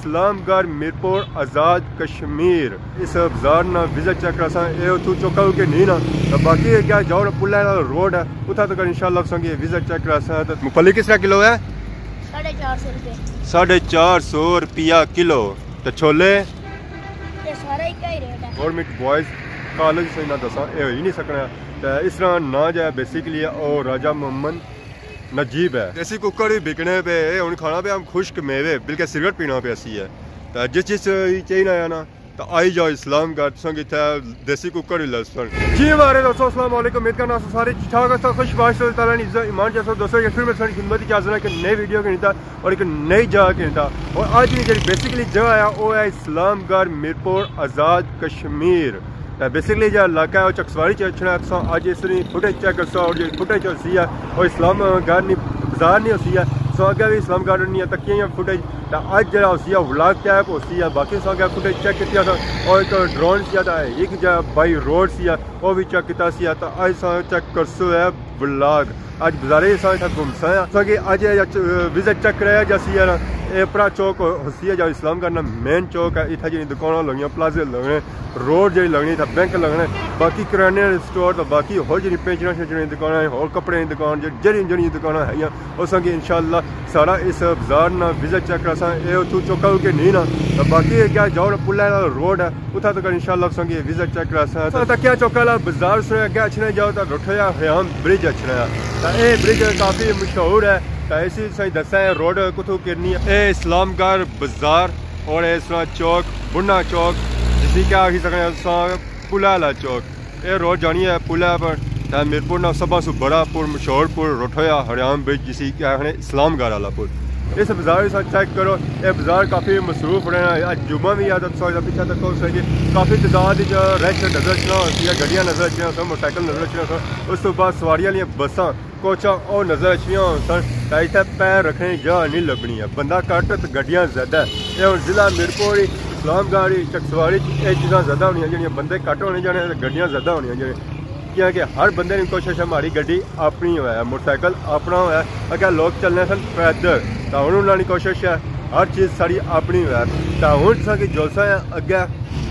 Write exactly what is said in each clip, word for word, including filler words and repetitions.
اسلام گڑھ، میرپور، آزاد کشمیر۔ اس بازار نا وزٹ چیک کراساں، اے اتھوں چوکا ہو کے نہیں نا، تو باقی اے کیا جاؤ نا، پلا نال روڈ ہے، اتھا تک انشاءاللہ تساں کی وزٹ چیک کراساں۔ تو مفلی کس طرح کلو ہے؟ ساڑھے چار سو روپے۔ ساڑھے چار سو روپیہ کلو۔ تو چھولے؟ یہ سارا ایک ہی ریٹ ہے۔ گورنمنٹ بوائز کالج سے نہ دساں، اے ہوئی نہیں سکنا۔ تو اس طرح نہ جائے بیسیکلی او راجہ محمد نجیب ہے۔ دیسی ککڑ بھی بکنے پہ، اے ہن کھانا پہ ہم خشک میوے، بلکہ سگریٹ پینا پہ اسی ہے۔ تو جس جس چاہیے نا آیا نا، تو آئی جاؤ اسلام گڑھ، تساں کی اتھے دیسی ککڑ بھی لبسن۔ جی ہمارے دوستو، السلام علیکم۔ امید کرنا سو سارے ٹھیک ٹھاک ہسو، خوش باش ہسو، تعالیٰ نی عزت ایمان چ ہسو۔ دوستو، یہ پھر میں تساں نی خدمت چ حاضر ہاں ایک نئے ویڈیو کے نیتا اور ایک نئی جگہ کے نیتا۔ اور اج نی جڑی بیسیکلی جگہ ہے، وہ ہے اسلام گڑھ، میرپور، آزاد کشمیر۔ تے بیسیکلی جیہڑا علاقہ ہے، او چکسواری چ اچھنا ہے۔ تساں اج اس نی فوٹیج چیک کرسو، اور جیہڑی فوٹیج ہوسی ہے، او اسلام گڑھ نی بازار نی ہوسی ہے۔ تساں اگے وی اسلام گڑھ نی تکیاں یا فوٹیج۔ تے اج جیہڑا ہوسی ہے، ولاگ ٹائپ ہوسی ہے۔ باقی تساں اگے فوٹیج چیک کیتی اساں، او ایک ڈرون سی ہے، تے ایک جا بائی روڈ سی ہے، او وی چیک کیتا سی ہے۔ تے اج تساں چیک کرسو ہے ولاگ۔ اج بازارے اساں اتھا گھومساں آں۔ تساں کی اج اے وزٹ چیک کرایا جاسی ہے نا، اے اپرا چوک ہوسی ہے، جا اسلام گڑھ نا مین چوک ہے۔ اتھا جیہڑی دکاناں لگنیاں، پلازے لگنے، روڈ جیہڑی لگنی، اتھا بینک لگنے، باقی کریانے نے سٹور، تے باقی ہور جیہڑی پینچناں شینچناں نی دکاناں ہیں، ہور کپڑے نی دکان، جیہڑی جیہڑی دکاناں ہیاں، اساں کی انشاءاللہ سارا اس بازار نا وزٹ چیک کراساں۔ اے اتھوں چوکا ہو کے نہیں نا، تے باقی اے کیا جاؤ نا، پلا نال روڈ ہے، اتھا تک انشاءاللہ تساں کی وزٹ چیک کراساں۔ تاں تکیا چوکا آلا بازار سنے اگے اچھنے جاؤ، تاں روٹھو یا ہیام برج اچھنا ہے۔ تاں اے برج کافی مشہور ہے، تاں اسی تساں دسا ہے روڈ کتھوں کرنی ہے۔ اے اسلام گڑھ بازار اور اے اس طرح چوک، بنڈا چوک، جسی کیا آکھی سکنے آں تساں، پلا آلا چوک۔ اے روڈ جانی ہے پلا پر، تے میرپور نا سبھاں سوں بڑا پر مشہور پر روٹھو یا ہریام برج، جسی کہ آخنے اسلام گڑھ آلا پر۔ اس بازار اساں چیک کرو، اے بازار کافی مصروف رہنا ہے۔ اج جمعہ وی ہے، تاں تساں پچھے تک ہو سکے کافی تعداد وچ رش نظر اچھنا ہوسی ہے، گڈیاں نظر اچھنا ہوسی، موٹر سائیکل نظر اچھنا ہوسی۔ اس تو بعد سواریاں آلیاں بساں، کوچاں او نظر اچھنیاں ہوسن، تاں اتھے پیر رکھنے نی جگہ نہیں لبنی ہے۔ بندہ گھٹ تے گڈیاں زیادہ ہے۔ اے ہن ضلع میرپور ہی، اسلام گڑھ ہی، چکسواری چ اے چیزاں زیادہ ہونیاں جیہڑیاں بندے گھٹ ہونے جانے تے گڈیاں زیادہ ہونیاں جیہڑیاں، کیونکہ ہر بندے نی کوشش ہے مہاڑی گڈی اپنی ہووے، موٹر سائیکل اپنا ہووے۔ اگے لوک چلنے سن پیدل، تاں ہن انہاں نی کوشش ہے ہر چیز ساڑی اپنی ہووے۔ تاں ہن تساں کی جلساں اگے۔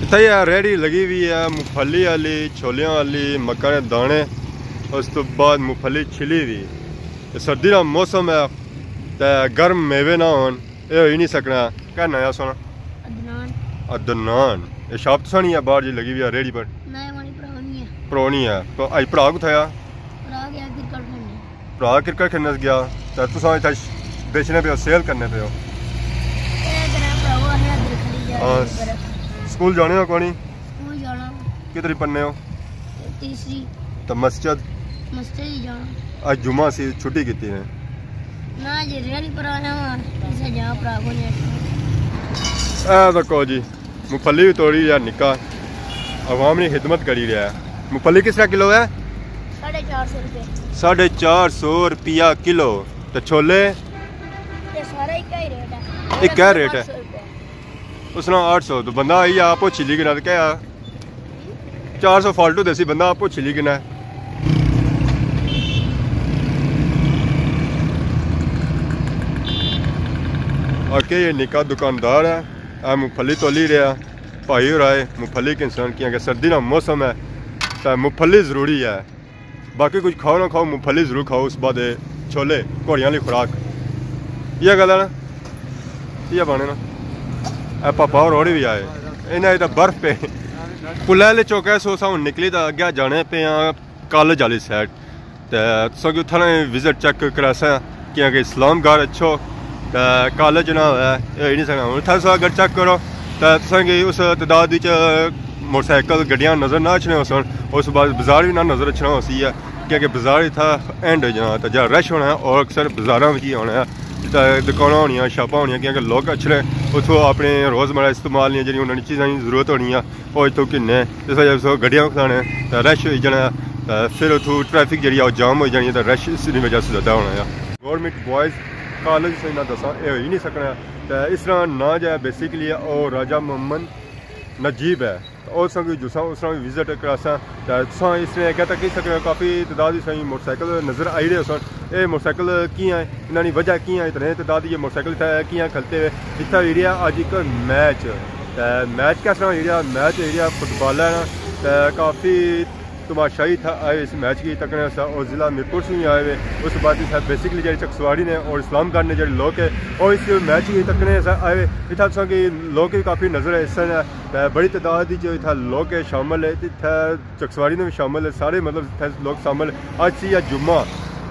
اتھے یہ ریڑھی لگی ہوئی ہے مفلی آلی، چھولیاں آلی، مکاں نے دانے، اس تو بعد مفلی چھلی ہوئی۔ تے سردی نا موسم ہے، تے گرم میوے نہ ہون، اے ہوئی نہیں سکنا۔ کیا ناں ہے سونا؟ عدنان۔ عدنان۔ اے شاپ تساں نی ہے باہر جی لگی ہوئی ہے ریڑھی پر؟ نہ، ہماری پرانی ہے۔ پرانی ہے۔ تو اج بھرا کتھے آ؟ بھرا گیا کرکٹ کھیلنے۔ بھرا کرکٹ کھیلنے گیا، تے تساں اتھے بیچنے پے ہو، سیل کرنے پے ہو؟ اے کرا بھراوا ہے ادھر کھڑی جا ہاں۔ رہی ہے برف۔ سکول جانے ہو کونی؟ سکول جانا۔ کتری پڑھنے ہو؟ تیسری۔ تے مسجد؟ مسجد ہی جانا۔ اج جمعہ سی، چھٹی کیتی نے؟ نہ جی، ریڑھی پر آیا ہاں، اسے جا بھرا کو لے۔ اے تکو جی، مفلی وی توڑی رہیا نکا، عوام نی خدمت کری رہیا ہے۔ مفلی کس طرح کلو ہے؟ ساڑھے چار سو روپے۔ ساڑھے چار سو روپیہ کلو۔ تے چھولے؟ یہ سارا ایک ہی ریٹ ہے۔ ایک ہی ریٹ ہے۔ آٹھ سو روپے۔ اس نا آٹھ سو، تو بندہ آئی آپ چھلی گنا تے کیا؟ چار سو فالتو دیسی، بندہ آپ چھلی گنا ہے۔ آکے یہ نکا دکاندار ہے، اے مفلی تولی رہیا، بھائی ہور آئے مفلی کنسن، کیونکہ سردی نا موسم ہے، تے مفلی ضروری ہے۔ باقی کچھ کھاؤ نہ کھاؤ، مفلی ضرور کھاؤ، اس بعد چھولے، گھوڑیاں والی خوراک۔ یہ گل ہے نا، یہ بنے نا۔ اے پاپا ہور ہوڑے بھی آئے، انہاں اتھا برف پے۔ پلے آلے چوکے سو اساں ہن نکلی تے اگے جانے پے آں کالج آلی سائیڈ۔ تے تساں کی اتھاں نے وزٹ چیک کراساں، کیونکہ اسلام گڑھ اچھو تے کالج نہ ہویا، اے ہوئی نہیں سکنا۔ ہن اتھاں تساں اگر چیک کرو تے تساں کی اس تعداد وچ موٹر سائیکل، گڈیاں نظر نہ اچھنے ہوسن، اس بعد بازار بھی نہ نظر اچھنا ہوسی ہے، کیونکہ بازار اتھا اینڈ ہوئی جانا، تے جیہڑا رش ہونا ہے، او اکثر بازاراں وچ ہی ہونا ہے۔ تے دکاناں ہونیاں، شاپاں ہونیاں، کیونکہ لوک اچھنے اتھوں اپنے روزمرہ استعمال نیاں جیہڑیاں انہاں نی چیزاں نی ضرورت ہونی ہے، او اتھوں گھننے، اس وجہ سے گڈیاں کھلانے، تے رش ہوئی جانا، تے پھر اتھوں ٹریفک جیہڑی ہے، او جام ہوئی جانی ہے، تے رش اس نی وجہ سے زیادہ ہونا ہے۔ گورنمنٹ بوائز کالج سے نہ دساں، اے ہوئی نہیں سکنا۔ تے اس طرح ناں جو ہے بیسیکلی او راجہ محمد نجیب ہے۔ تے او تساں کی جلساں، اس طرح وزٹ کراساں۔ تے تساں اس نے اگے تک ہی سکنے ہو، کافی تعداد وچ تساں موٹر سائیکل نظر آئی رہے ہوسن۔ اے موٹرسائیکل کیاں ہے، انہاں نی وجہ کیاں ہے، اتنے تعداد یہ موٹرسائیکل اتھا کیاں کھلتے ہوئے۔ اتھا ہوئی رہیا اج ایک میچ، تے میچ کس طرح ہوئی رہیا؟ میچ ہوئی رہیا فٹ بال ہے نا، تے کافی تماشائی اتھا آئے ہوئے اس میچ کی تکنے سا، اور ضلع میرپور سے بھی آئے ہوئے۔ اس بعد اتھا بیسیکلی جڑی چکسواری نے اور اسلام گڑھ نے جڑے لوگ ہے، اور اس میچ کی تکنے سا آئے ہوئے۔ اتھا تساں کی لوگ بھی کافی نظر آئے سن، تے بڑی تعداد وچ اتھا لوگ ہے شامل ہے، تے اتھا چکسواری نے بھی شامل ہے، سارے مطلب اتھے لوگ شامل۔ اج سی ہے جمعہ،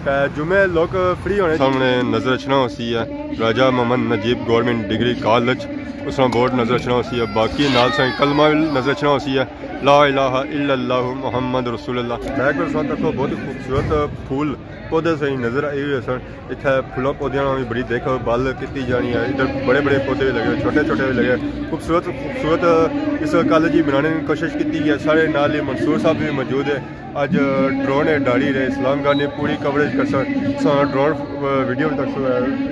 تے جمعے لوگ فری ہونے۔ سامنے نظر اچھنا ہو سی ہے راجہ محمد نجیب گورنمنٹ ڈگری کالج، اس طرح بورڈ نظر اچھنا ہو سی ہے، باقی نال سائیں کلمہ نظر اچھنا ہو سی ہے، لا الہ الا اللہ محمد رسول اللہ۔ میں کو ساتھ تکو بہت ہی خوبصورت پھول پودے سے نظر آئی ہوئے سن۔ اتھے پھلاں پودیاں نال بھی بڑی دیکھ بھال کیتی جانی ہے۔ ادھر بڑے بڑے پودے بھی لگے، چھوٹے چھوٹے بھی لگے۔ خوبصورت خوبصورت اس کالج کی بنانے کی کوشش کیتی ہے۔ سارے نال ہی منصور صاحب بھی موجود ہے۔ اج ڈرون ہے ڈالی رہے اسلام گڑھ نے پوری کوریج کرسن۔ ساں ڈرون ویڈیو بھی تک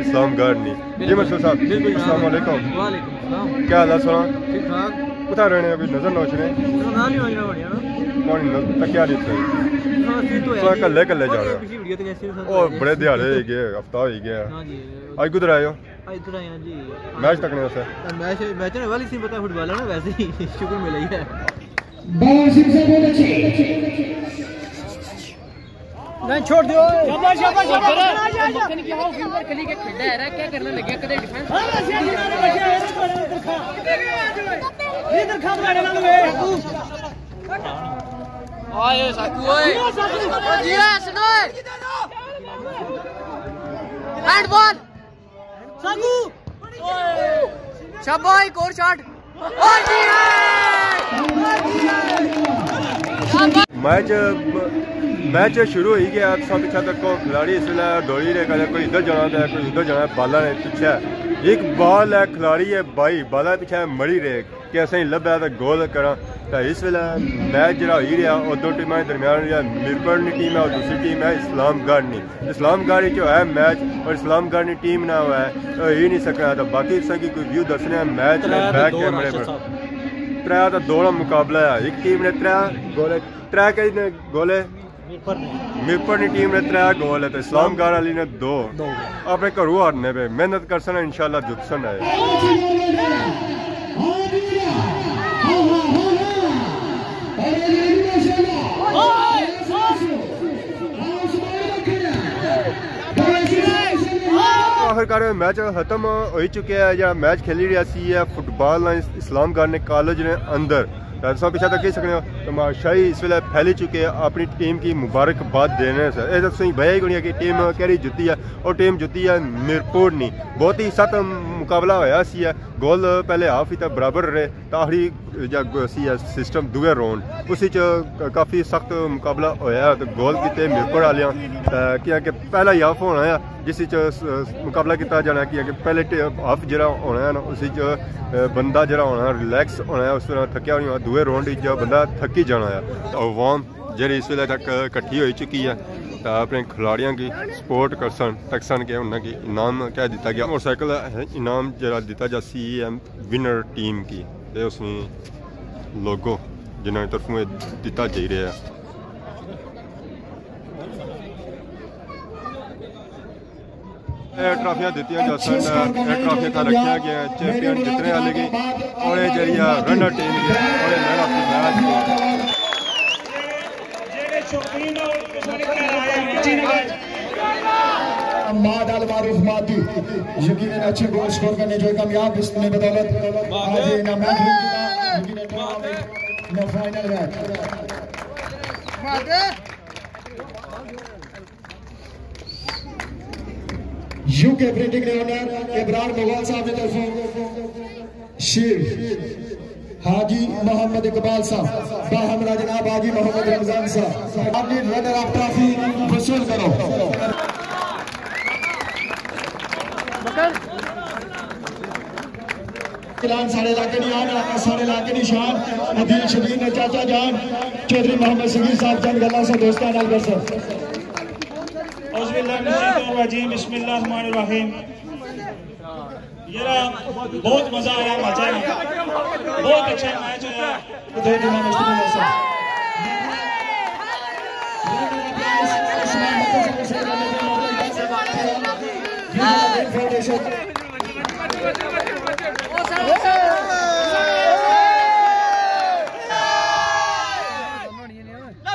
اسلام گڑھ نی۔ جی منصور صاحب، بالکل جناب۔ السلام علیکم۔ وعلیکم السلام۔ کیا حال ہے سنا؟ ٹھیک ٹھاک۔ کتھا رہنے ابھی نظر نہ اچھنے؟ نظر نہ اچھنے۔ کون نظر تکیا نہیں تھے؟ ہاں، سی تو ہے سنا جی۔ کلے کلے جا رہے ہو؟ پچھلی ویڈیو تے جیسے سر او بڑے دیہاڑے ہی گئے، ہفتہ ہی گیا۔ ہاں جی۔ اج کدھر آئے ہو؟ اج ادھر آئے ہیں جی۔ میچ تکنے واسطے؟ میچ، میچ نے والی سی پتہ فٹ بال ہے نا، ویسے ہی شکر ملا ہی ہے۔ بال سکس ہے، بہت اچھی۔ نہیں، چھوڑ دیو۔ شاباش، شاباش، شاباش۔ مکن کیا ہو، فیور کلی کے کھیلتا ہے، کیا کرنے لگے، کدے ڈیفنس۔ ادھر کھا، ادھر کھا۔ آئے ساکو، اوئے۔ جی، سنو۔ ہینڈ بال۔ ساکو۔ شاباش، ایک اور شاٹ۔ میچ، میچ شروع ہوئی گیا۔ تساں پچھا تکو کھلاڑی اس ویلے دوڑی رہے، کدے کوئی ادھر جانا پیا، کوئی ادھر جانا، بالاں نے پچھے۔ ایک بال ہے، کھلاڑی ہے بھائی، بالاں پچھے مری رہے کہ اساں لبھا تے گول کراں۔ تے اس ویلے میچ جڑا ہوئی رہیا، او دو ٹیماں دے درمیان رہیا، میرپور نی ٹیم ہے اور دوسری ٹیم ہے اسلام گڑھ نی۔ اسلام گڑھ وچ ہویا ہے میچ اور اسلام گڑھ نی ٹیم نہ ہویا ہے، او ہی نہیں سکنا تھا۔ باقی تساں کی کوئی ویو دسنے ہیں میچ ترے تے بیک دو کیمرے ناصر پر۔ صاحب۔ ترے تے دو نا مقابلہ ہے، ایک ٹیم نے ترے گول، ترے کئی نے گول ہے؟ میرپور نے۔ میرپور نی ٹیم نے ترے گول ہے تے اسلام گڑھ والی نے دو۔ دو۔ اپنے گھروں ہارنے پہ محنت کرسن، انشاءاللہ جتسن ہے۔ آخرکار میچ ختم ہوئی چکیا ہے، جہڑا میچ کھیلی رہیا سی ہے فٹ بال نا اس-، اسلام گڑھ نے کالج نے اندر۔ تے تساں پچھا تک کہی سکنے ہو، تماشائی اس ویلے پھیلی چکے، اپنی ٹیم کی مبارکباد دینے سے۔ اے تساں بھائی کونی ہے کہ ٹیم کیڑی جتی ہے، اور ٹیم جتی ہے میرپور نی۔ بہت ہی سخت مقابلہ ہویا سی ہے، گول پہلے ہاف ہی تے برابر رہے، تے آخری جا سی ہے سسٹم دوے راؤنڈ، اس وچ کافی سخت مقابلہ ہویا تے گول کیتے میرپور والیاں، تے کیونکہ پہلا ہی ہاف ہونا ہے جس وچ س-، مقابلہ کیتا جانا ہے، کیونکہ پہلے ٹے-، ہاف جڑا ہونا ہے نا، اس وچ بندہ جڑا ہونا ریلیکس ہونا ہے، اس طرح تھکیا نہیں ہونا، دوے راؤنڈ وچ بندہ تھکی جانا ہے۔ تے عوام جڑی اس ویلے تک کٹھی ہوئی چکی ہے، تے اپنے کھلاڑیاں کی سپورٹ کرسن، تکسن کہ انہاں کی انعام کیا دیتا گیا۔ موٹرسائیکل انعام جڑا دیتا جا سی ہے ونر ٹیم کی، تے اس نے لوگو جنہاں کی طرفوں دیتا جائی رہا ہے۔ اے ٹرافیاں دتیاں جاسن، اے ٹرافیاں تاں رکھیاں گیاں چیمپئن جتنے آلے کی، اور اے جیہڑی آ رنر ٹیم کی، اور اے مین آف دی میچ۔ ماد آل معروف مادی یقیناً اچھے گول سکور کرنے جو کامیاب اس نے بدولت آج یہ انعام محفوظ کیتا۔ یقیناً ٹورنامنٹ میں فائنل ہے۔ یو کے پرنٹنگ نے اونر ابرار مغل صاحب نے طرفوں شیر حاجی محمد اقبال صاحب، باہمراہ جناب حاجی محمد رمضان صاحب، اپنی رنر اپ ٹرافی وصول کرو۔ اعلان ساڑے علاقے دی آن، ساڑے علاقے دی شان، عدیل شبیر نے چاچا جان، چوہدری محمد صغیر صاحب چند گلاں سے دوستاں نال کرسن۔ اعوذ باللہ من الشیطان الرجیم، بسم اللہ الرحمن الرحیم۔ یار، بہت مزہ آیا، مزہ آیا، بہت اچھا میچ ہویا۔ دو دنوں میں شروع ہو سکتا۔ لم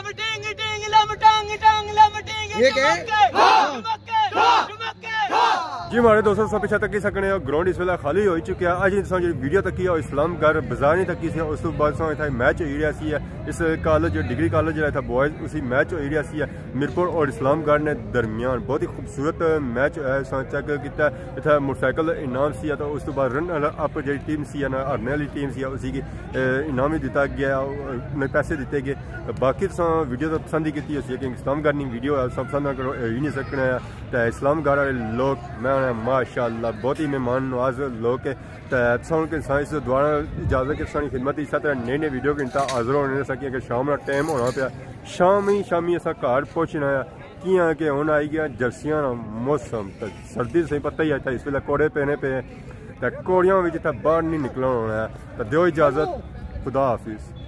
ڈنگ ڈنگ، لم ڈنگ ڈنگ، لم ڈنگ۔ یہ کیا ہے؟ دھماکے، دھماکے، دھماکے۔ جی ماڑے دوستو، تساں پچھے تکی سکنے ہو، گراؤنڈ اس ویلے خالی ہوئی چکیا۔ اج تساں جڑی ویڈیو تکی ہے، او اسلام گڑھ بازار نی تکی سی، اس تو بعد تساں اتھے میچ ہوئی رہیا سی ہے۔ اس کالج، ڈگری کالج جڑا اتھے بوائز، اسی میچ ہوئی رہیا سی ہے میرپور اور اسلام گڑھ نے درمیان۔ بہت ہی خوبصورت میچ ہویا، تساں چیک کیتا۔ اتھے موٹرسائیکل انعام سی ہے، تو اس تو بعد رنر اپ جڑی ٹیم سی ہے نا، ہارنے والی ٹیم سی ہے، اسی کی، اے، انعام وی دتا گیا، انہیں پیسے دتے گئے۔ باقی تساں ویڈیو تو پسند ہی کیتی ہوسی، لیکن اسلام گڑھ نی ویڈیو ہے، تساں پسند نہ کرو، اے ہی نہیں سکنا ہے۔ تے اسلام گڑھ والے لوگ، میں آخنا ماشاءاللہ، بہت ہی مہمان نواز لوگ ہے۔ تے تساں ہن کہ تساں اس دعا اجازت کہ تساں نی خدمت، اس طرح نئی نئی ویڈیو کے انتا حاضر ہونے سا، کیونکہ شام نا ٹائم ہونا پیا، شام ہی شامی اساں گھر پہنچنا ہے۔ کیاں کہ ہن آئی گیا جرسیاں نا موسم، تے سردی سے پتہ ہی ہے، اتھے اس ویلے کوڑے پینے پے، تے کوڑیاں وچ اتھے باہر نہیں نکلنا ہونا ہے۔ تے دیو اجازت، خدا حافظ۔